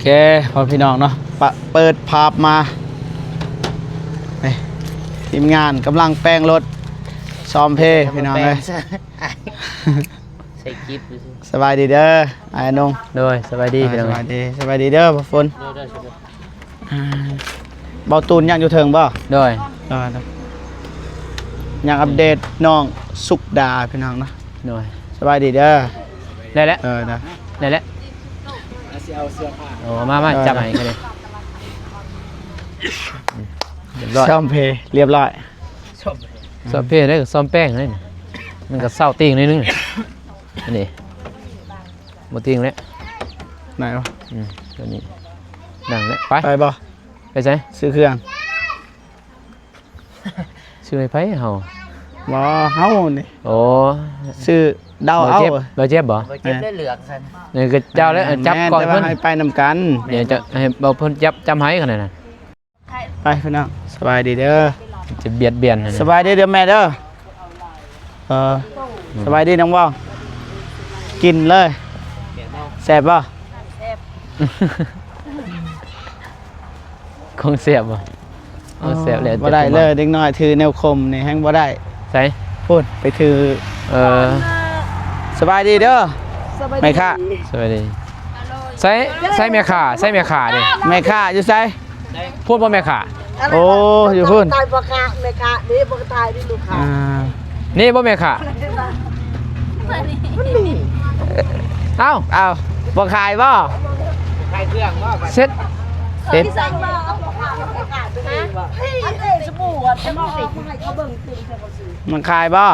ເຄ ພໍ່ພີ່ນ້ອງເນາະ ປະ ເປີດພາບມາ ນີ້ ທີມງານກຳລັງແປງລົດ ຊອມເພ ພີ່ນ້ອງເອີຍ ໃສ່ກິບ ສະບາຍດີເດີ ອ້າຍນົງ ໂດຍ ສະບາຍດີ ເອີ ພີ່ນ້ອງ ສະບາຍດີ ສະບາຍດີເດີ ພໍ່ຝົນ ໂດຍ ໂດຍ ອ່າ ເບົາຕູນຍັງຢູ່ເທິງບໍ່? ໂດຍ ໂດຍ ໂດຍ ຍັງອັບເດດນ້ອງສຸກດາ ພີ່ນ້ອງເນາະ ໂດຍ ສະບາຍດີເດີ ໄດ້ແລ້ວ ເອີ ໄດ້ ໄດ້ແລ້ວ ຊິເອົາເສື້ອຜ້າ ໂອ້ ມາ ມາ ເອີ ຈັບໃຫ້ກັນເລີຍ ຮຽບຮ້ອຍ ຊອມເພ ຮຽບຮ້ອຍ ຊອມເພ ຊອມເພໄດ້ ຊອມແປງໄດ້ ມັນກໍເຊົາຕີງໜ້ອຍໜຶ່ງ ອັນນີ້ ບໍ່ຕິງແລ້ວ ໄດ້ບໍ່? ອືມ ຕົວນີ້ ດັງແລ້ວ ໄປ ໄປບໍ່? ໄປໃສ? ຊື້ເຄື່ອງ ຊື້ໃຫ້ໃຜເຮົາ? ບໍ່ ເຮົານີ້ ໂອ້ ຊື້ເດົາເອົາ ບໍ່ເຈັບບໍ່? ບໍ່ເຈັບບໍ່? ບໍ່ເຈັບໄດ້ເລືອກຊັ້ນ ນີ້ກໍເຈົ້າແລ້ວ ແມ່ນ ຈັບກ່ອນ ແມ່ນ ແຕ່ວ່າໃຫ້ໄປນຳກັນ ດຽວຈະໃຫ້ເບົາພົນຈັບ ຈຳໃຫ້ຂະໜາດນັ້ນ. ໄປພີ່ນ້ອງ ສະບາຍດີເດີ ຈະບຽດບຽນ ສະບາຍດີເດີແມ່ເດີ ເອີ ສະບາຍດີນ້ອງວອງ ກິນເລີຍ ແຊບບໍ່? ແຊບ ຂອງແຊບບໍ່? ເອົາ ແຊບແລ້ວ ບໍ່ໄດ້ເລີຍ ເດັກນ້ອຍຖືແນວຄົມນີ້ແຮງບໍ່ໄດ້ ໃສ? ພຸ້ນ ໄປຖື ເອີ ສະບາຍດີເດີ ສະບາຍດີ ແມ່ຄ້າ ສະບາຍດີ ໃສ ໃສແມ່ຄ້າ ໃສແມ່ຄ້າເດ້ ແມ່ຄ້າຢູ່ໃສ? ພຸ້ນບໍ່ແມ່ຄ້າ? ໂອ້ ຢູ່ພຸ້ນ ຖ່າຍພໍ່ຄ້າແມ່ຄ້າເດ້ ບໍ່ຖ່າຍເດ້ລູກຄ້າ ອ່າ ນີ້ບໍ່ແມ່ຄ້າ? ເອົ້າ ເອົ້າ ບໍ່ຂາຍບໍ່? ຂາຍເຄື່ອງບໍ່? ເຊັດ ເຊັດ ມັນຂາຍບໍ່?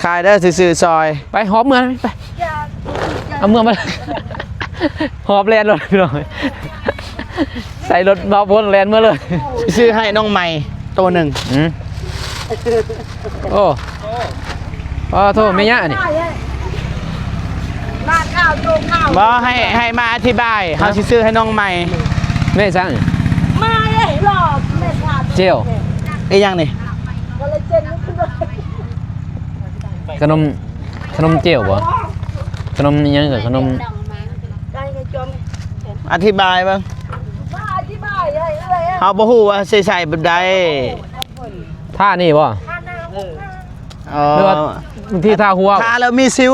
ຂາຍເດີ ຊື້ໆ ຊອຍ ໄປ ຫອບເມືອໄປ ເອົາເມືອມາ ຫອບແລ່ນລົດພີ່ນ້ອງ ໃສ່ລົດເບົາພົນແລ່ນເມືອເລີຍ ຊື້ໃຫ້ນ້ອງໃໝ່ໂຕໜຶ່ງ ອືມ ໂອ້ ອໍໂທ ແມ່ຍະນີ້ ມາຂ່າວໂຕຂ່າວ ບໍ່ ໃຫ້ ໃຫ້ມາອະທິບາຍ ຮະ ເຮົາຊິຊື້ໃຫ້ນ້ອງໃໝ່ ແມ່ນຫຍັງ? ມາເດ້ ລໍແມ່ຂາດ ເຈວ ອີຫຍັງນີ້? ຄອລລາເຈນ ຂະໜົມ ຂະໜົມເຈວບໍ່? ຂະໜົມອີຫຍັງກໍຂະໜົມ ອະທິບາຍເບິ່ງ ເຮົາບໍ່ຮູ້ວ່າຊິໃສ່ແບບໃດ ທານີ້ບໍ່? ເອີ ຫຼືວ່າບາງທີທາຫົວ ທາແລ້ວມີສິວ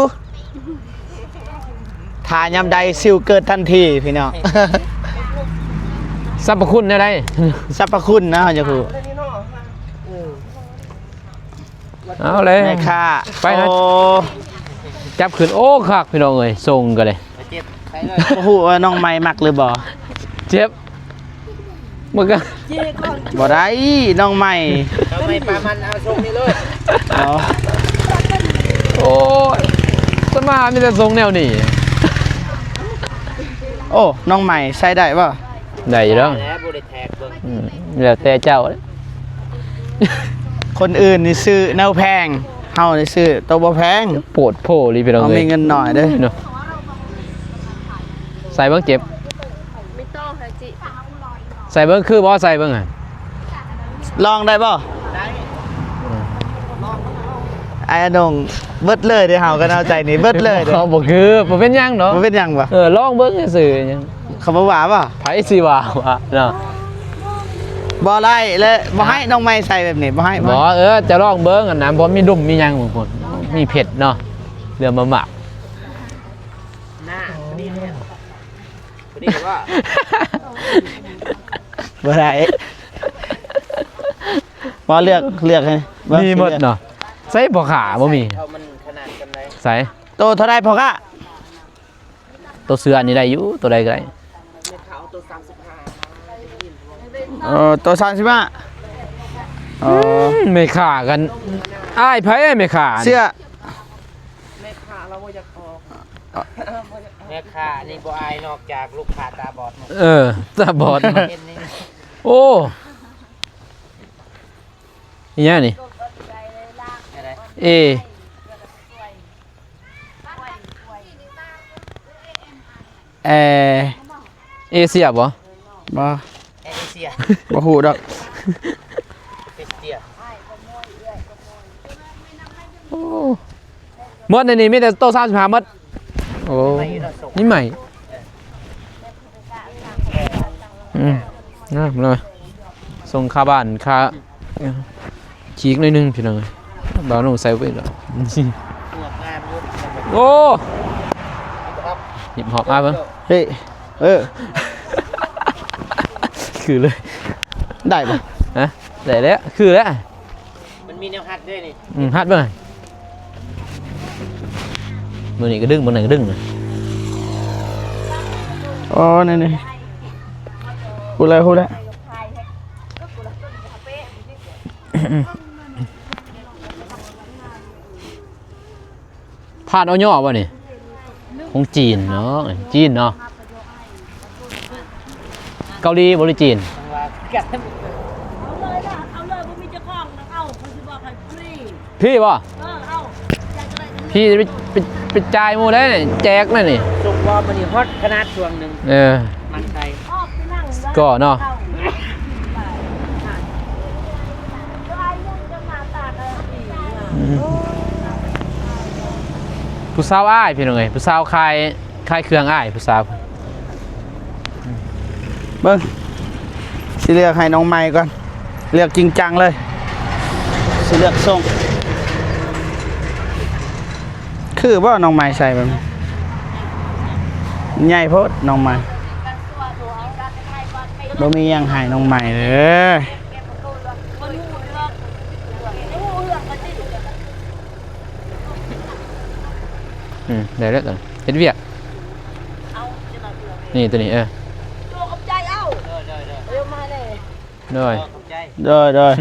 ທາຍາມໃດສິວເກີດທັນທີພີ່ນ້ອງ ສັບພະຄຸນແນວໃດ? ສັບພະຄຸນນະ ເຮົາຢາກຮູ້ ເອີ ເອົາແລ້ວ ແມ່ຄ້າ ໄປນະ ໂອ້ ຈັບຂຶ້ນ ໂອ້ ຄັກພີ່ນ້ອງເອີຍ ຊົງກໍໄດ້ ບໍ່ຮູ້ວ່ານ້ອງໃໝ່ມັກຫຼືບໍ່ ເຈັບ ມັນກໍ ບໍ່ໄດ້ ນ້ອງໃໝ່ ເອົາໃໝ່ປາມັນ ເອົາຊົງນີ້ເລີຍ ເອົາ ໂອ້ຍ ສະມາມີແຕ່ຊົງແນວນີ້ ໂອ້ ນ້ອງໃໝ່ໃຊ້ໄດ້ບໍ່? ໄດ້ຢູ່ດອກ ແລ້ວບໍ່ໄດ້ ແທກເບິ່ງ ອືມ ແລ້ວແຕ່ເຈົ້າ ຄົນອື່ນນີ້ຊື້ແນວແພງ ເຮົານີ້ຊື້ໂຕບໍ່ແພງ ໂພດໂພອີ່ຫຼີພີ່ນ້ອງເອີຍ ເຮົາມີເງິນໜ້ອຍເດ້ເນາະ ໃສ່ເບິ່ງເຈັບ ໃສ່ເບິ່ງຄືບໍ່ ໃສ່ເບິ່ງ ອາ ລອງໄດ້ບໍ່? ໄດ້ ອືມ ອ້າຍອານົງ ເບິດເລີຍເດ້ ເຮົາກໍເອົາໃຈນີ້ ເບິດເລີຍເດ້ ເຮົາບໍ່ຄື ບໍ່ເປັນຫຍັງເນາະ ບໍ່ເປັນຫຍັງບໍ່? ເອີ ລອງເບິ່ງຊື່ໆ ຫຍັງ ເຂົາບໍ່ວ່າບໍ່? ໃຜຊິວ່າວະເນາະ ບໍ່ໄດ້ແລະ ບໍ່ໃຫ້ນ້ອງໃໝ່ໃສ່ແບບນີ້ ບໍ່ໃຫ້ ບໍ່ ບໍ່ ເອີ ຈະລອງເບິ່ງ ອັນນັ້ນ ເພາະມີດຸ່ມມີຫຍັງບາງຄົນ ມີເພັດເນາະ ເລື່ອງມາໝາກ ໜ້າ ພໍດີແລ້ວ ພໍດີວ່າ ບໍ່ໄດ້ ບໍ່ ເລືອກ ເລືອກໃຫ້ ມີໝົດເນາະ ໃສ່ບໍ່ຂາ ບໍ່ມີ ເອົາມັນຂະໜາດສ່ຳໃດ ໃສ່ ໂຕເທົ່າໃດພໍ່ຄ້າ? ໂຕເສື້ອນີ້ໄດ້ຢູ່ ໂຕໃດກໍໄດ້ ເອີ ໂຕສາມສິບຫ້າ ເອີ ອືມ ແມ່ຄ້າກັນ ອາຍໃຜແມ່ຄ້າ ເສື້ອ ແມ່ຄ້າລາວບໍ່ຢາກອອກ ແມ່ຄ້ານີ້ບໍ່ອາຍນອກຈາກລູກຄ້າຕາບອດ ເອີ ຕາບອດ ເຫັນນີ້ ໂອ້ ອີຫຍັງນີ້ ເອ ແອ ເອເຊຍບໍ່? ບໍ່ ແອເອເຊຍ ບໍ່ຮູ້ດອກ ເອເຊຍ ໂອ້ ໝົດໃນນີ້ມີແຕ່ໂຕສາມສິບຫ້າໝົດ ໂອ້ ນີ້ໃໝ່ ນີ້ໃໝ່ ອືມ ງາມເລີຍ ສົ່ງຄ່າບ້ານ ຄ່າ ເອີ ຂີກໜ້ອຍໜຶ່ງພີ່ນ້ອງເອີຍ. ບ່າວໜຸ່ມໃສ່ເວີດ ໂອ້ ຮິບຮອບ ອາເບິ່ງ ເຮີ້ຍ ເອີ ຄືເລີຍ ໄດ້ບໍ່? ຮະ ໄດ້ແລ້ວ ຄືແລ້ວ. ມັນມີແນວຮັດເດ້ນີ້ ອືມ ຮັດເບິ່ງ ມື້ນີ້ກໍດຶງ ມື້ນັ້ນກໍດຶງນະ. ອໍ ນີ້ໆ ຮູ້ແລ້ວ ຮູ້ແລ້ວ. ຜ່ານ ອອຍ ບໍ່ນີ້? ຂອງຈີນເນາະ ຈີນເນາະ ເກົາຫຼີບໍ່ ຫຼື ຈີນ? ເອົາເລີຍ ເອົາເລີຍ ບໍ່ມີເຈົ້າຂອງນຳ ເອົາ ເຂົາຊິບອກໃຫ້ຟຣີ ຟຣີບໍ່? ເອີ ເອົາ ຟຣີ ໄປ ໄປ ໄປຈ່າຍໝູ່ໄດ້ ແຈກນັ້ນນີ້ ສົ່ງວ່າມື້ນີ້ຮອດຂະໜາດຊ່ວງໜຶ່ງ ເອີ ມັນໃສ່ ກໍເນາະ. ອືມ ຜູ້ສາວອ້າຍ ພີ່ນ້ອງເອີຍ ຜູ້ສາວຂາຍ ຂາຍເຄື່ອງອ້າຍ ຜູ້ສາວ. ເບິ່ງ ຊິເລືອກໃຫ້ນ້ອງໃໝ່ກ່ອນ ເລືອກຈິງຈັງເລີຍ ຊິເລືອກຊົງ. ຄືບໍ່ນ້ອງໃໝ່ໃສ່ແບບນີ້? ໃຫຍ່ໂພດນ້ອງໃໝ່ ບໍ່ມີຫຍັງໃຫ້ນ້ອງໃໝ່ເດີ. ອືມ ໄດ້ແລ້ວ ເຮັດວຽກ ນີ້ຕົວນີ້ ເອີ ໂດຍ ໂດຍ ໂດຍ.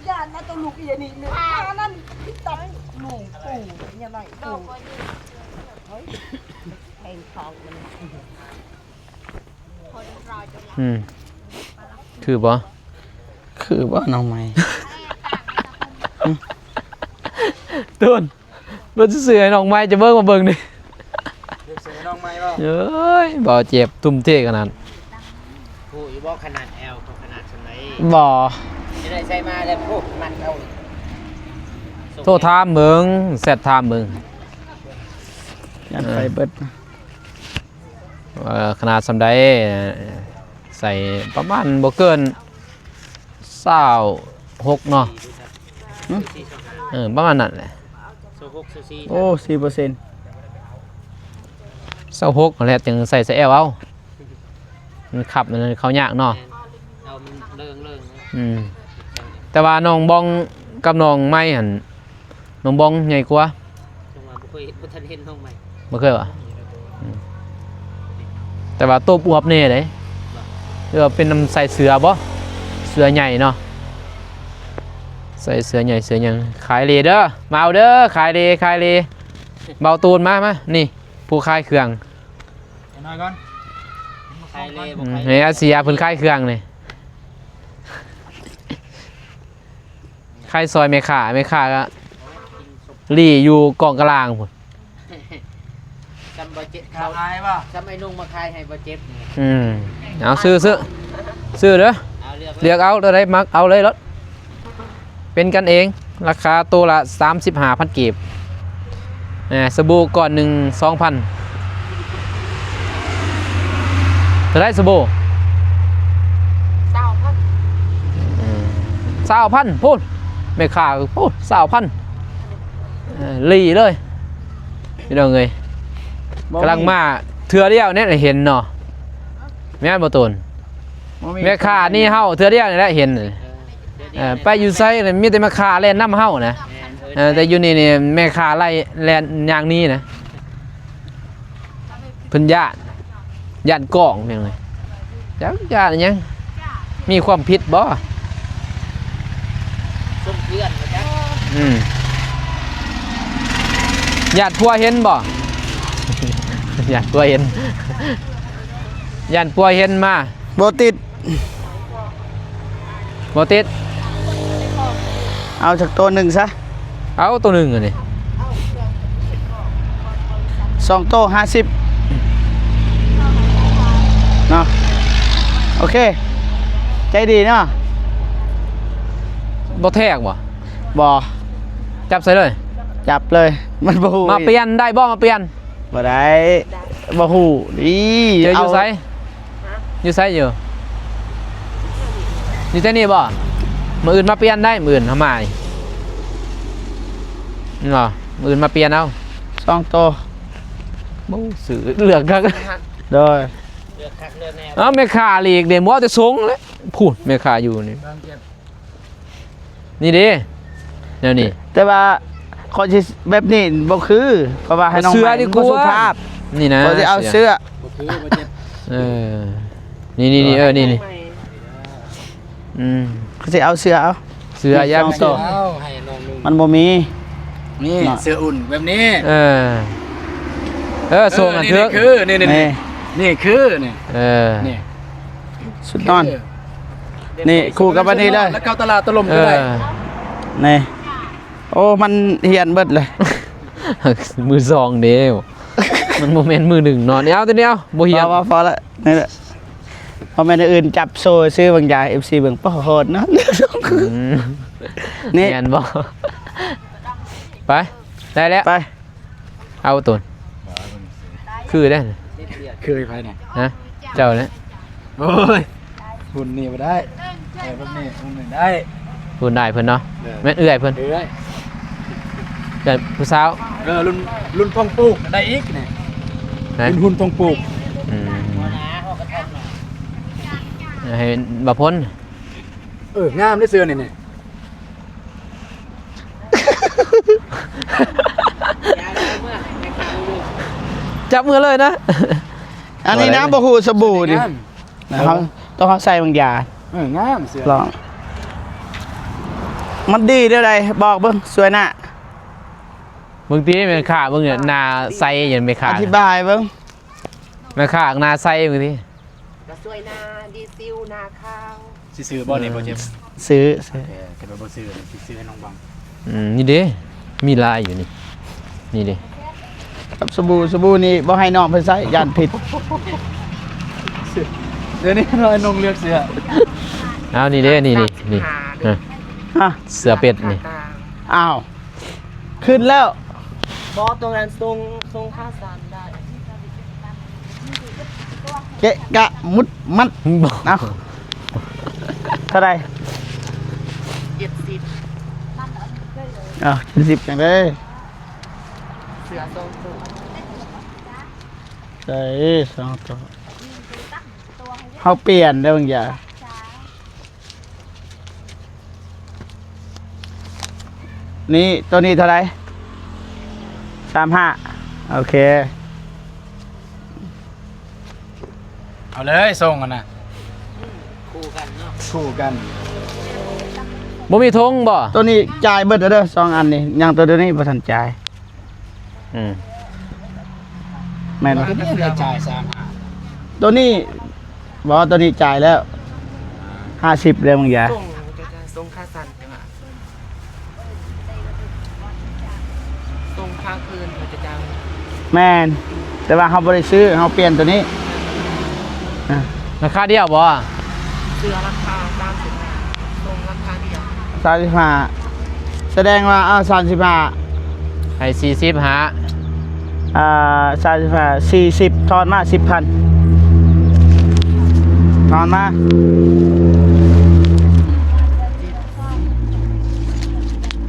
ຢ້ານນະ ໂຕລູກອີ່ຫຍັງນີ້ ພານັ້ນຕິດຕັບລູກປູ່ອີ່ຫຍັງໜ້ອຍປູ່ ເຮີ້ຍ ແພງທອງມັນ ອືມ ຄືບໍ່? ຄືບໍ່ນ້ອງໃໝ່? ຕູນ ເພິ່ນຊິຊື້ໃຫ້ນ້ອງໃໝ່ ຈະເບິ່ງ ມາເບິ່ງນີ້ ເລືອກຊື້ໃຫ້ນ້ອງໃໝ່ບໍ່? ເອີຍ ບ່າວເຈັບ ທຸ່ມເທຂະໜາດ ຮູ້ຢູ່ບໍ່ຂະໜາດແອວເຂົາຂະໜາດສ່ຳໃດ? ບໍ່ ຈະໄດ້ໃສ່ມາແລ້ວ ໂອ້ ມັດເອົາ ໂທຖາມເບິ່ງ ແຊັດຖາມເບິ່ງ ຢ້ານໄປເບິດ ເອີ ຂະໜາດສ່ຳໃດ? ໃສ່ປະມານບໍ່ເກີນ ຊາວຫົກເນາະ ຫຶ? ເອີ ປະມານນັ້ນແຫຼະ ຊາວຫົກ ຊາວສີ່ ໂອ້ ສີ່ເປີເຊັນ ຊາວຫົກຫັ້ນແຫຼະ ຈຶ່ງໃສ່ ໃສ່ແອວເອົາ ມັນຄັບ ມັນເຂົ້າຍາກເນາະ ແມ່ນ ເອົາມັນເລີງໆ ເນາະ ອືມ ແຕ່ວ່ານ້ອງບອງກັບນ້ອງໃໝ່ຫັ້ນ ນ້ອງບອງໃຫຍ່ກວ່າ ຈັ່ງວ່າບໍ່ເຄີຍ ບໍ່ທັນເຫັນນ້ອງໃໝ່ ບໍ່ເຄີຍຫວາ? ອືມ ແຕ່ວ່າໂຕບວບແດ່ເດ້ ຫຼືວ່າເປັນນຳໃສ່ເສືອບໍ່? ເສືອໃຫຍ່ເນາະ ໃສ່ເສືອໃຫຍ່ເສືອຫຍັງ ຂາຍເລເດີ ມາເອົາເດີ ຂາຍເລ ຂາຍເລ ເບົາຕູນ ມາ ມາ ນີ້ ຜູ້ຂາຍເຄື່ອງ ໃຫ້ອາເຊຍເພິ່ນຂາຍເຄື່ອງນີ້ ຂາຍຊອຍແມ່ຄ້າ ແມ່ຄ້າກໍລີ້ຢູ່ກອງກະລາງພຸ້ນ ສ່ຳບໍ່ເຈັບ ເຂົາ ສ່ຳໄອ້ນຸ່ງມາຂາຍໃຫ້ບໍ່ເຈັບນີ້ ອືມ ເອົາ ຊື້ ຊື້ ຊື້ເດີ ເລືອກເອົາ ໂຕໃດມັກເອົາເລີຍໂລດ ເປັນກັນເອງ ລາຄາໂຕລະສາມສິບຫ້າພັນກີບ ສະບູກ້ອນໜຶ່ງສອງພັນ ເທົ່າໃດສະບູ? ຊາວພັນ ອືມ ຊາວພັນ ພຸ້ນ ແມ່ຄ້າ ໂອ້ ຊາວພັນ ເອີ ລີ້ເລີຍ ພີ່ນ້ອງເອີຍ ບໍ່ມີ ກຳລັງມາເທື່ອດຽວນີ້ເຫັນເນາະ ແມ່ນບໍ່ໂຕນ? ບໍ່ມີ ແມ່ຄ້ານີ້ເຮົາເທື່ອດຽວນີ້ແຫຼະເຫັນ ເອີ ເອີ ໄປຢູ່ໃສມີແຕ່ແມ່ຄ້າແລ່ນນຳເຮົານະ ແມ່ນ ເອີ ແຕ່ຢູ່ນີ້ນີ້ແມ່ຄ້າໄລ່ແລ່ນຍ່າງໜີນະ ເພິ່ນຢ້ານ ຢ້ານກ້ອງ ພີ່ນ້ອງເອີຍ ຈັກຢ້ານອີ່ຫຍັງ ມີຄວາມຜິດບໍ່? ຊົງເພື່ອນວ່າຈັ່ງ ອືມ ຢ້ານຜົວເຫັນບໍ່? ຢ້ານຜົວເຫັນ ຢ້ານຜົວເຫັນມາ ບໍ່ຕິດ ບໍ່ຕິດ ເອົາຈັກໂຕໜຶ່ງຊະ ເອົາໂຕໜຶ່ງອັນນີ້ ສອງໂຕຫ້າສິບເນາະ ໂອເຄ ໃຈດີເນາະ ບໍ່ແທກບໍ່? ບໍ່ ຈັບໃສ່ເລີຍ ຈັບເລີຍ ມັນບໍ່ຮູ້ ມາປ່ຽນໄດ້ບໍ່? ມາປ່ຽນ ບໍ່ໄດ້ ບໍ່ຮູ້ນີ້ ເຈົ້າຢູ່ໃສ? ເອົາ ຢູ່ໃສຢູ່? ຢູ່ແຖວນີ້ບໍ່? ມື້ອື່ນມາປ່ຽນໄດ້ ມື້ອື່ນເຮົາມານີ້ ເນາະ ມື້ອື່ນມາປ່ຽນເອົາ ສອງໂຕ ໂອ້ ຊື້ເລືອກຄັກ ໂດຍ ເລືອກຄັກເລືອກແນ່ ເອົາ ແມ່ຄ້າຫຼີກເດ້ ບໍ່ເອົາແຕ່ຊົງແຫຼະ ພຸ້ນແມ່ຄ້າຢູ່ນີ້ ນີ້ເດ້ ແນວນີ້ ແຕ່ວ່າຂ້ອຍຊິແບບນີ້ບໍ່ຄື ເພາະວ່າໃຫ້ນ້ອງໃໝ່ ເສື້ອດີກວ່າ ບໍ່ສຸພາບ ນີ້ນະ ຂ້ອຍຊິເອົາເສື້ອ ບໍ່ຄື ບໍ່ເຈັບ ເອີ ນີ້ໆໆ ເອີ ນີ້ໆ ອືມ ຂ້ອຍຊິເອົາເສື້ອ ເອົາ ເສື້ອຢ່າງ ສອງໂຕ ເອົາໃຫ້ນ້ອງນຸ່ງ ມັນບໍ່ມີ ນີ້ ເນາະ ເສື້ອອຸ່ນແບບນີ້ ເອີ ເອີ ເອີ ສົ່ງອັນ ນີ້ ເຖິກ ນີ້ຄື ນີ້ໆໆ ນີ້ ນີ້ຄື ນີ້ ເອີ ນີ້ ຊຸດນອນ ຄື ນີ້ ຄູ່ກັບອັນນີ້ເລີຍ ແລ້ວເຂົ້າຕະຫຼາດຕະຫຼົມກໍໄດ້ ເອີ ນີ້ ໂອ້ ມັນຫ້ຽນເບິດເລີຍ ມືສອງເດ້ ມັນບໍ່ແມ່ນມືໜຶ່ງເນາະ ນີ້ເອົາຕົວນີ້ເອົາ ບໍ່ຫ້ຽນ ພໍ ພໍ ພໍລະ ນີ້ແຫຼະ ບໍ່ແມ່ນອັນອື່ນ ຈັບໂຊຊື່ບາງຢ່າງ ເອັຟຊີເບິ່ງ ປາໂຫດເນາະ ອືມ ນີ້ ແມ່ນບໍ່? ໄປ ໄດ້ແລ້ວ ໄປ ເອົາໂຕນ ຄືໄດ້ ຄືໃຜນີ້ ຮະ ເຈົ້າແຫຼະ ໂອ້ຍ ຮຸ່ນນີ້ບໍ່ໄດ້ ເອີ ແບບນີ້ຮຸ່ນນີ້ໄດ້ ຮຸ່ນອ້າຍເພິ່ນເນາະ ເອີ ແມ່ນເອື້ອຍເພິ່ນ ເອື້ອຍ ເອື້ອຍຜູ້ສາວ ເອີ ລຸ້ນ ລຸ້ນພອງປູກໄດ້ອີກນີ້ ໃນ ລຸ້ນ ຮຸ່ນພອງປູກ ອືມ ໃຫ້ບ່າວພົນ ເອີ ງາມເດ້ເສື້ອນີ້ ນີ້ ຈັບມືເລີຍນະ ອັນນີ້ນະ ບໍ່ຮູ້ສະບູນີ້ ງາມ ເຮົາ ຕ້ອງເຮົາໃສ່ບາງຢາ ເອີ ງາມເສື້ອ ລອງ ມັນດີແນວໃດ ບອກເບິ່ງ ຊ່ວຍນະ ເບິ່ງຕິ ແມ່ຄ້າເບິ່ງ ໜ້າໃສ ແມ່ຄ້າ ອະທິບາຍເບິ່ງ ແມ່ຄ້າໜ້າໃສເບິ່ງຕິ ກະຊ່ວຍໜ້າດີຊິວໜ້າຂາວ ຊິຊື້ບໍ່ນີ້ ອືມ ບໍ່ເຈັບ ຊື້ ຊື້ ເອີ ຄັນວ່າບໍ່ຊື້ຊິຊື້ໃຫ້ນ້ອງບັງ ອືມ ນີ້ເດ້ ມີຫຼາຍຢູ່ນີ້ ນີ້ເດ້ ກັບສະບູ ສະບູນີ້ບໍ່ໃຫ້ນ້ອງເພິ່ນໃຊ້ ຢ້ານຜິດ ດຽວນີ້ນ້ອງເລືອກເສື້ອ ເອົານີ້ເດ້ ນີ້ ນີ້ ນີ້ ຮະ ຮະ ເສື້ອເປັດນີ້ ອ້າວ ຂຶ້ນແລ້ວ ບໍ່ ຕົງນັ້ນ ຊົງ ຊົງຂາສັ້ນໄດ້ ເກະກະມຸດມັດ ເອົາ ເທົ່າໃດ? ເຈັດສິບ ເອົາ ເຈັດສິບຈັ່ງໃດ? ເສື້ອສອງໂຕ ໃສ່ສອງໂຕ ເຮົາປ່ຽນໄດ້ບາງຢ່າງ. ນີ້ ໂຕນີ້ເທົ່າໃດ? ສາມຫ້າ ໂອເຄ ເອົາເລີຍ ສົ່ງຫັ້ນນະ ຄູ່ກັນເນາະ ຄູ່ກັນ ບໍ່ມີຖົງບໍ່? ໂຕນີ້ຈ່າຍເບິດແລ້ວເດີ ສອງອັນນີ້ ຍັງໂຕ ໂຕນີ້ບໍ່ທັນຈ່າຍ. ອືມ ແມ່ນບໍ່? ໂຕນີ້ ບໍ່ ໂຕນີ້ຈ່າຍແລ້ວ ຫ້າສິບເດ້ບາງຢ່າງ ສົ່ງ ສົ່ງຂາສັ້ນ ສົ່ງຂາເຂີນ ແມ່ນ ແຕ່ວ່າເຮົາບໍ່ໄດ້ຊື້ ເຮົາປ່ຽນໂຕນີ້ ອາ ລາຄາດຽວບໍ່? ເສື້ອລາຄາສາມສິບຫ້າ ສົ່ງລາຄາດຽວ ສາມສິບຫ້າ ສະແດງວ່າ ເອົາ ສາມສິບຫ້າ ໃຫ້ສີ່ສິບຫ້າ ອ່າ ສາມສິບຫ້າ ສີ່ສິບ ທອນມາສິບພັນ ທອນມາ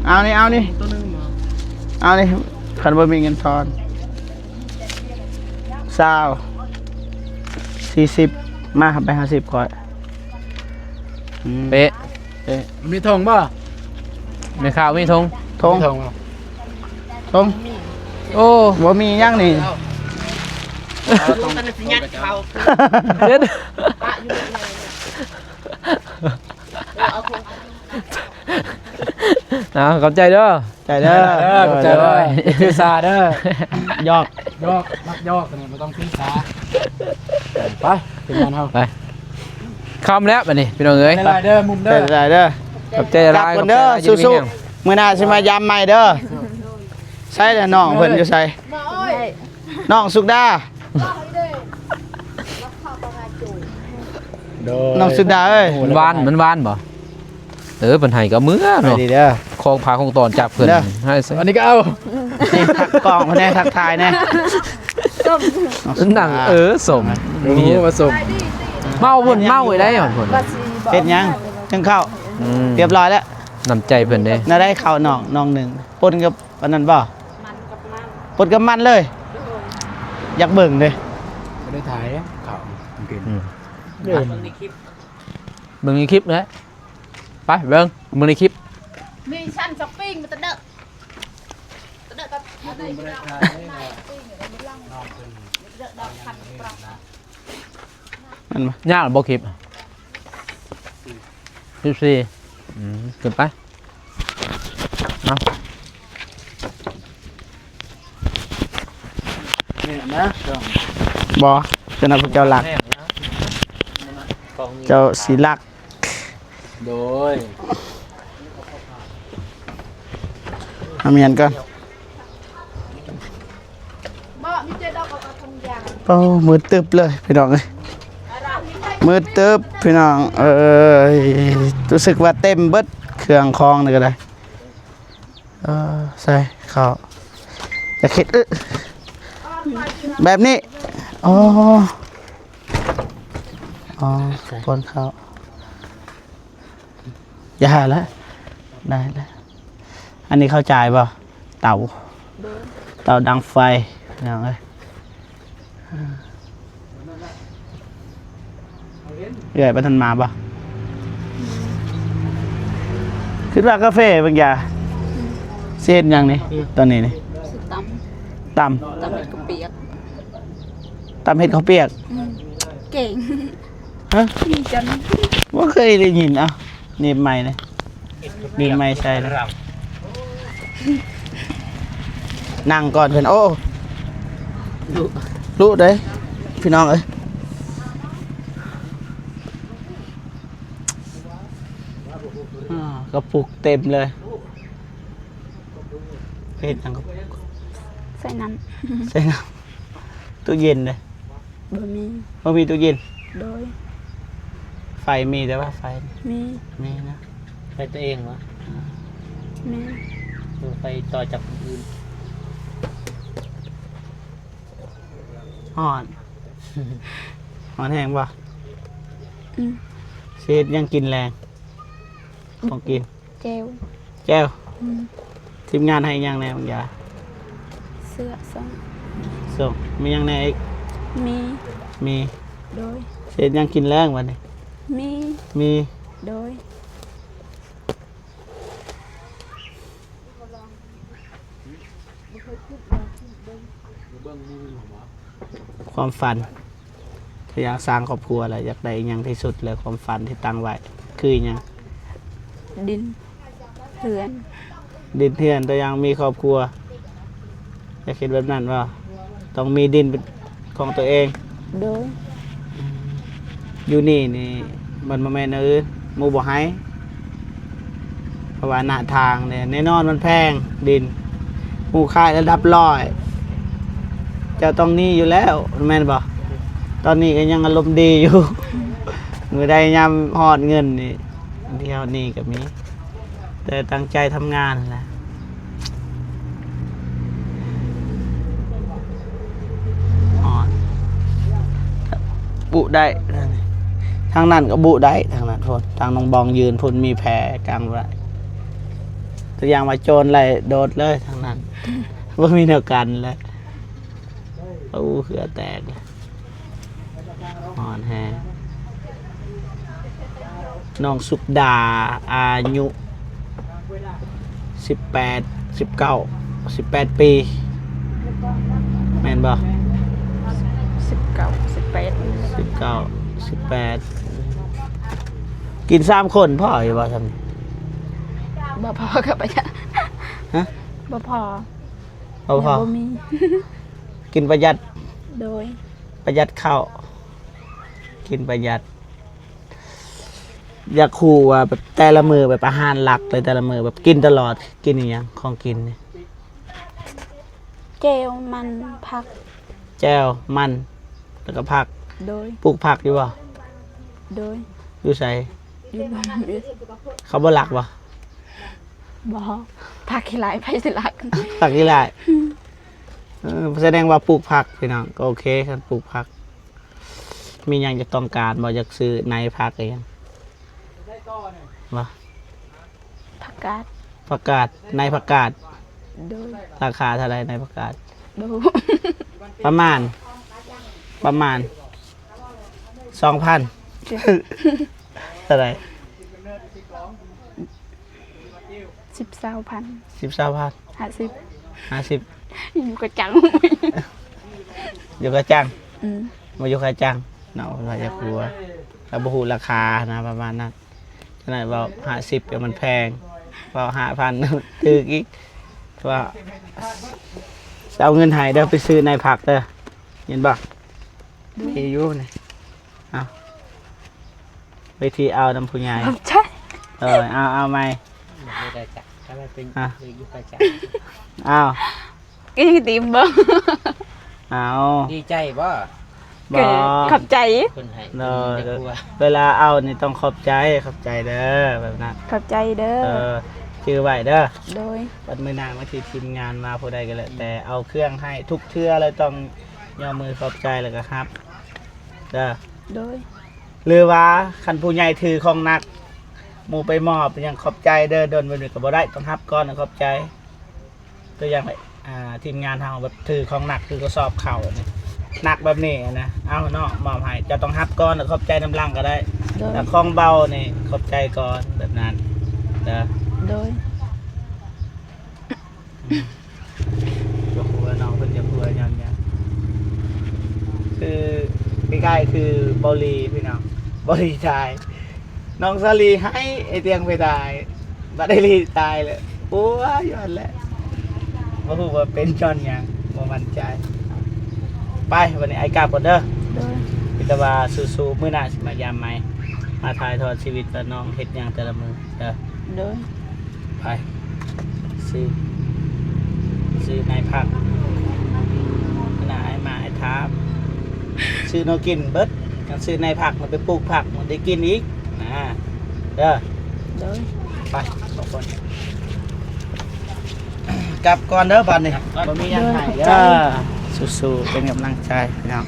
ເອົານີ້ ເອົານີ້ ໂຕໜຶ່ງບໍ່? ເອົານີ້ ຄັນບໍ່ມີເງິນທອນ ຊາວ ສີ່ສິບ ມາ ໄປຫ້າສິບຂ້ອຍ ອືມ ເປະ ເປະ ມີຖົງບໍ່? ແມ່ຄ້າມີຖົງ ຖົງ ຖົງ ໂອ້ ບໍ່ມີຫຍັງນີ້ ເອົາ ເອົາ ເຮັດ ເອົາ ຂອບໃຈເດີ ໃຈເດີ ເອີ ຂອບໃຈເດີ ໂດຍ ໂດຍ ຖືສາເດີ ຫຍອກ ຫຍອກ ມັກຫຍອກ ອັນນີ້ບໍ່ຕ້ອງຖືສາ ໄປ ທີມງານເຮົາ ໄປ ຄ່ຳແລ້ວບັດນີ້ ພີ່ນ້ອງເອີຍ ຫຼາຍໆເດີ ມຸມເດີ ຫຼາຍໆເດີ ຂອບໃຈຫຼາຍໆ ກັບເພິ່ນເດີ ຂອບໃຈຫຼາຍ ຢູ່ດີມີແຮງ ສູ້ໆ ມື້ໜ້າຊິມາຢາມໃໝ່ເດີ ໃສລະ ນ້ອງເພິ່ນຢູ່ໃສ? ນ້ອງສຸກດາ ໂດຍ ນ້ອງສຸກດາເອີຍ ມັນຫວານ ມັນຫວານບໍ່? ເອີ ເພິ່ນໃຫ້ກໍເມືອເນາະ ໄປດີເດີ ຂອງຝາກຂອງຕ້ອນຈາກເພິ່ນ ເດີ ໃຫ້ ອັນນີ້ກໍເອົາ ນີ້ ທັກກ້ອງເພິ່ນແດ່ ທັກທາຍແດ່ ໜັງ ເອີ ສົມ ໂອ້ ມີ ວ່າສົມ ເມົາ ເພິ່ນເມົາໄດ້ ເພິ່ນ ວ່າຊິບອກ ເຮັດຫຍັງ? ໜຶ້ງເຂົ້າ ອືມ ຮຽບຮ້ອຍແລ້ວ. ນ້ຳໃຈເພິ່ນເດ້. ແນວໃດເຂົ້ານ້ອງ ນ້ອງໜຶ້ງ ປົນກັບອັນນັ້ນບໍ່? ມັນກັບມັນ ປົນກັບມັນເລີຍ. ໂດຍ ຢາກເບິ່ງເດ້. ບໍ່ໄດ້ຖ່າຍເຂົ້າກິນ. ອືມ ເບິ່ງໃນຄລິບ ເບິ່ງໃນຄລິບແຫຼະ. ໄປເບິ່ງ ເບິ່ງໃນຄລິບ. ມີຊັ້ນຊັອບປິງ ມາແຕ່ເດີ ແຕ່ເດີກັບ ມັນບໍ່ ຍາກບໍ່ຄລິບ? ສິບສີ່ ອືມ ຂຶ້ນໄປ ເອົາ ນີ້ນະ ບໍ່ ເຈົ້ານະ ພວກເຈົ້າລັກ ເຈົ້າຊິລັກ. ໂດຍ ເອົາມຽນກ່ອນ. ໂອ້ ມືດຕຶບເລີຍພີ່ນ້ອງເອີຍ ມືດຕຶບພີ່ນ້ອງເອີຍ. ຮູ້ສຶກວ່າເຕັມເບິດເຄື່ອງຂອງນີ້ກໍໄດ້. ເອີ ໃສ່ເຂົ້າ ຢ່າຄິດ ອຶ ແບບນີ້. ອໍ ອໍ ປ້ອນເຂົ້າ ຢ່າລະ ໄດ້ລະ. ອັນນີ້ເຂົ້າໃຈບໍ່? ເຕົາ ໂດຍ ເຕົາດັງໄຟ ພີ່ນ້ອງເອີຍ. ເອື້ອຍບໍ່ທັນມາບໍ່? ອືມ ຄິດວ່າກາເຟບາງຢ່າງ ອືມ ຊິເຮັດຫຍັງນີ້? ອືມ ຕອນນີ້ນີ້ ຊິຕຳ ຕຳ ຕຳເຮັດເຂົ້າປຽກ ຕຳເຮັດເຂົ້າປຽກ. ອືມ ເກັ່ງ ຮະ? ມີຈັນ ບໍ່ເຄີຍໄດ້ຍິນ. ເອົາ ໜີບໄມເລີຍ ໜີບໄມໃສ່ເລີຍ. ນັ່ງກ່ອນເພິ່ນ ໂອ້ ລຸເດ້ພີ່ນ້ອງເອີຍ. ອ່າ ກະປຸກເຕັມເລີຍ. ເຮັດຫຍັງກະປຸກ? ໃສ່ນ້ຳ ໃສ່ນ້ຳ. ຕູ້ເຢັນເດ້? ບໍ່ມີ ບໍ່ມີຕູ້ເຢັນ. ໂດຍ ໄຟມີແຕ່ວ່າໄຟ ມີ ມີນະ. ໄຟຕົວເອງຫວາ? ແມ່ນ ບໍ່ໄຟຕໍ່ຈາກຄົນອື່ນ. ຮ້ອນ ຮ້ອນແຮງບໍ່? ອືມ ຊິເຮັດຫຍັງກິນແລງ? ຂອງກິນ ແຈ່ວ ແຈ່ວ. ອືມ ທີມງານໃຫ້ຫຍັງແດ່ບາງຢ່າງ? ເສື້ອ ສົ່ງ ສົ່ງ. ມີຫຍັງແດ່ອີກ? ມີ ມີ ໂດຍ. ຊິເຮັດຫຍັງກິນແລງບັດນີ້? ມີ ມີ ໂດຍ. ຄວາມຝັນ ຖ້າຢາກສ້າງຄອບຄົວແລ້ວ ຢາກໄດ້ອີ່ຫຍັງທີ່ສຸດ ແລະ ຄວາມຝັນທີ່ຕັ້ງໄວ້ຄືອີ່ຫຍັງ? ດິນ ເຮືອນ ດິນເຮືອນ. ແຕ່ຢາກມີຄອບຄົວ ຢາກເຮັດແບບນັ້ນບໍ່? ຕ້ອງມີດິນເປັນຂອງຕົວເອງ. ໂດຍ. ຢູ່ນີ້ນີ້ ມັນບໍ່ແມ່ນແນວອື່ນ ໝູ່ບໍ່ໃຫ້. ເພາະວ່າໜ້າທາງນີ້ ແນ່ນອນມັນແພງດິນ ໝູ່ຂາຍລະດັບຮ້ອຍ ເຈົ້າຕ້ອງໜີຢູ່ແລ້ວ ແມ່ນບໍ່? ຕອນນີ້ກໍຍັງອາລົມດີຢູ່ ມື້ໃດຍາມຮອດເງິນນີ້ ດຽວນີ້ກໍມີ ແຕ່ຕັ້ງໃຈທຳງານແຫຼະ. ອອນ ບຸໄດ້ ທາງນັ້ນກໍບຸໄດ້ ທາງນັ້ນພຸ້ນ ທາງນ້ອງບອງຢືນພຸ້ນ ມີແພກາງໄວ້. ຕົວຢ່າງວ່າໂຈນໄລ່ໂດດເລີຍທາງນັ້ນ ບໍ່ມີແນວກັນແລ້ວ. ໂອ້ ເຫື່ອແຕກ. ຮ້ອນແຮງ. ນ້ອງສຸກດາ ອາຍຸສິບແປດ ສິບເກົ້າ ສິບແປດປີ ແມ່ນບໍ່? ສິບເກົ້າ ສິບແປດ ສິບເກົ້າ ສິບແປດ. ກິນສາມຄົນພໍຢູ່ບໍ່ຊ່ຳນີ້? ບໍ່ພໍກັບປະຢັດ. ຮະ? ບໍ່ພໍ ບໍ່ພໍ ບໍ່ມີ. ກິນປະຢັດ. ໂດຍ. ປະຢັດເຂົ້າ ກິນປະຢັດ. ຢາກຮູ້ວ່າແບບແຕ່ລະມື້ ແບບອາຫານຫຼັກເລີຍ ແຕ່ລະມື້ແບບກິນຕະຫຼອດ ກິນອີ່ຫຍັງ ຂອງກິນນີ້? ແຈ່ວ ມັນ ຜັກ. ແຈ່ວ ມັນ ແລ້ວກໍຜັກ. ໂດຍ. ປູກຜັກຢູ່ບໍ່? ໂດຍ. ຢູ່ໃສ? ຢູ່ລົມ. ເຂົາບໍ່ລັກບໍ່? ບໍ່ ຜັກຂີ້ໄລ່ ໃຜຊິລັກ? ຜັກຂີ້ໄລ່. ເອີ ສະແດງວ່າປູກຜັກພີ່ນ້ອງ ກໍໂອເຄ ຄັນປູກຜັກ. ມີຫຍັງຈະຕ້ອງການບໍ່? ຢາກຊື້ໃນຜັກອີຫຍັງບໍ່? ຜັກກາດ ຜັກກາດ ໃນຜັກກາດ. ໂດຍ. ລາຄາເທົ່າໃດໃນຜັກກາດ? ບໍ່ຮູ້. ປະມານ ປະມານສອງພັນ. ເທົ່າໃດ? ສິບ ຊາວພັນ. ສິບ ຊາວພັນ. ຫ້າສິບ ຫ້າສິບ. ຢູ່ກະຈັງ ຢູ່ກະຈັງ. ອືມ ມາຢູ່ກະຈັງເນາະ ເພິ່ນວ່າຢາກຮູ້ ລາວບໍ່ຮູ້ລາຄານະ ປະມານນັ້ນ. ຂະໜາດເວົ້າຫ້າສິບກໍມັນແພງ ເວົ້າຫ້າພັນຖືກອີກ. ວ່າຊິເອົາເງິນໃຫ້ເດີ ໄປຊື້ໃນຜັກເດີ ເຫັນບໍ່? ໂດຍ. ມີຢູ່ນີ້ ເອົາ ເວທີເອົານຳຜູ້ໃຫຍ່. ຂອບໃຈ. ເອີ ເອົາ ເອົາໃໝ່. ບໍ່ໄດ້ຈັກ ຖ້າມັນເປັນ ອ່ະ ຢູ່ກະຈັງ. ເອົາ ກໍຍັງຕີມບໍ່? ເອົາ ດີໃຈບໍ່? ບໍ່ ຂອບໃຈ ເພິ່ນໃຫ້. ເອີ ເວລາເອົານີ້ຕ້ອງຂອບໃຈ ຂອບໃຈເດີ ແບບນັ້ນ. ຂອບໃຈເດີ ເອີ ຈື່ໄວ້ເດີ. ໂດຍ. ບັດມື້ໜ້າມາທີ່ທີມງານມາຜູ້ໃດກໍແລ້ວແຕ່ ເອົາເຄື່ອງໃຫ້ທຸກເທື່ອເລີຍ ຕ້ອງຍົກມືຂອບໃຈ ແລ້ວກໍຮັບເດີ. ໂດຍ. ຫຼືວ່າຄັນຜູ້ໃຫຍ່ຖືຂອງໜັກ ໝູ່ໄປມອບຫຍັງ ຂອບໃຈເດີ ດົນແບບນີ້ກໍບໍ່ໄດ້ ຕ້ອງຮັບກ່ອນ ຂອບໃຈ. ຕົວຢ່າງ ອ່າ ທີມງານເຮົາແບບຖືຂອງໜັກ ຖືກະສອບເຂົ້ານີ້ ໜັກແບບນີ້ນະ ເອົາເນາະ ມອບໃຫ້ ເຈົ້າຕ້ອງຮັບກ່ອນ ແລ້ວຂອບໃຈນຳຫຼັງກໍໄດ້. ໂດຍ. ແລ້ວຂອງເບົານີ້ຂອບໃຈກ່ອນ ແບບນັ້ນເດີ. ໂດຍ. ອືມ ຢາກຮູ້ວ່ານ້ອງເພິ່ນຢາກຮູ້ຫຍັງ ຫຍັງ ຄື ຄ້າຍໆ ຄືເບົາຫຼີພີ່ນ້ອງ ເບົາຫຼີຕາຍ ນ້ອງສາລີໃຫ້ ໄອ້ຕຽງໄປຕາຍ ບັດໄອ້ລີຕາຍແລ້ວ ໂອ້ຍ ຢູ່ຫັ້ນແຫຼະ ບໍ່ຮູ້ວ່າເປັນຍ້ອນຫຍັງ ບໍ່ໝັ້ນໃຈ. ໄປ ບັດນີ້ອ້າຍກັບກ່ອນເດີ. ໂດຍ. ມີແຕ່ວ່າສູ້ໆ ມື້ໜ້າຊິມາຢາມໃໝ່ ມາຖ່າຍທອດຊີວິດວ່ານ້ອງເຮັດຫຍັງແຕ່ລະມື້ເດີ. ໂດຍ. ໄປ ຊື້ ຊື້ໃນຜັກ ອັນນັ້ນໃຫ້ໝາໃຫ້ທາມ ຊື້ແນວກິນເບິດ ຄັນຊື້ໃນຜັກ ມັນໄປປູກຜັກ ມັນໄດ້ກິນອີກນະ ເດີ. ໂດຍ. ໄປ ຂອບຄຸນ ກັບກ່ອນເດີ ບັດນີ້ ບໍ່ມີຫຍັງໃຫ້ເດີ. ໂດຍ. ສູ້ໆ ເປັນກຳລັງໃຈພີ່ນ້ອງ.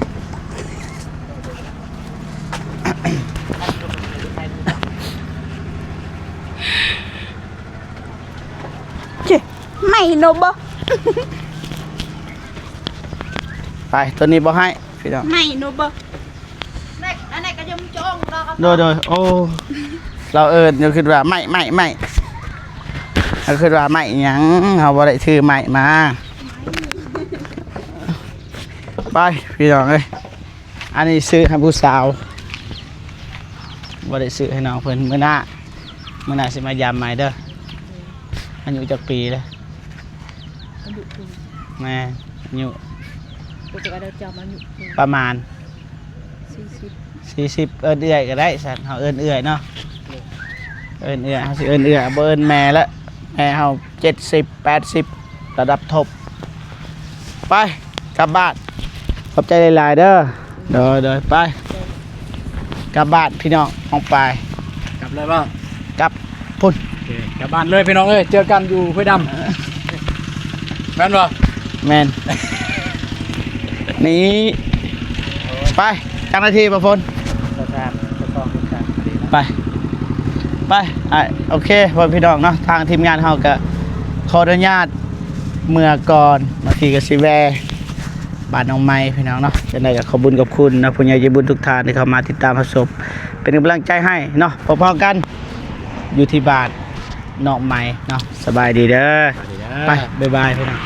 ເຈ້ ໄມ້ໂນບໍ່? ໄປ ຕົວນີ້ບໍ່ໃຫ້ພີ່ນ້ອງ ໄມ້ໂນບໍ່? ອັນນັ້ນກໍຍັງຈອງລາວ ໂດຍໆ. ໂອ້ ລາວເອີ້ນຢູ່ ຄິດວ່າໄມ້ ໄມ້ ໄມ້ ລາວຄິດວ່າໄມ້ຫຍັງ ເຮົາບໍ່ໄດ້ຖືໄມ້ມາ. ໄປ ພີ່ນ້ອງເອີຍ. ອັນນີ້ຊື້ໃຫ້ຜູ້ສາວ ບໍ່ໄດ້ຊື້ໃຫ້ນ້ອງເພິ່ນ. ມື້ໜ້າ ມື້ໜ້າຊິມາຢາມໃໝ່ເດີ. ອາຍຸຈັກປີແລ້ວ? ອາຍຸ ແມ່ນ ອາຍຸ ປະມານ ສີ່ສິບ ສີ່ສິບ. ເອີ້ນເອື້ອຍກໍໄດ້ຊັ້ນ ເຮົາເອີ້ນເອື້ອຍເນາະ. ໂດຍ. ເອີ້ນເອື້ອຍ ເຮົາຊິເອີ້ນເອື້ອຍ ບໍ່ເອີ້ນແມ່ລະ ແມ່ເຮົາເຈັດສິບ ແປດສິບ ລະດັບທັອບ. ໄປ ກັບບ້ານ ຂອບໃຈຫຼາຍໆເດີ. ໂດຍໆ ໄປ ກັບບ້ານພີ່ນ້ອງ ອອກໄປ. ກັບເລີຍບໍ່? ກັບພຸ້ນ. ໂອເຄ ກັບບ້ານເລີຍພີ່ນ້ອງເອີຍ ເຈີກັນຢູ່ຫ້ວຍດຳ ເອີ ແມ່ນບໍ່? ແມ່ນ ນີ້ ໄປ ຈັກນາທີບໍ່ຝົນ? ຊາວສາມ ຊາວສອງ ຊາວສາມ ໄປ ໄປ ອ້າຍ ໂອເຄ ພໍ່ແມ່ພີ່ນ້ອງເນາະ ທາງທີມງານເຮົາກະຂໍອະນຸຍາດເມືອກ່ອນ ບາງທີກະຊິແວ່ ບ້ານນ້ອງໃໝ່ພີ່ນ້ອງເນາະ. ຈັ່ງໃດກໍຂອບບຸນຂອບຄຸນເນາະ ຜູ້ໃຫຍ່ໃຈບຸນທຸກທ່ານທີ່ເຂົ້າມາຕິດຕາມຮັບຊົມ ເປັນກຳລັງໃຈໃຫ້ເນາະ. ພໍ້ໆກັນຢູ່ທີ່ບ້ານນ້ອງໃໝ່ເນາະ. ສະບາຍດີເດີ. ສະບາຍດີເດີ. ໄປ ບາຍບາຍພີ່ນ້ອງ.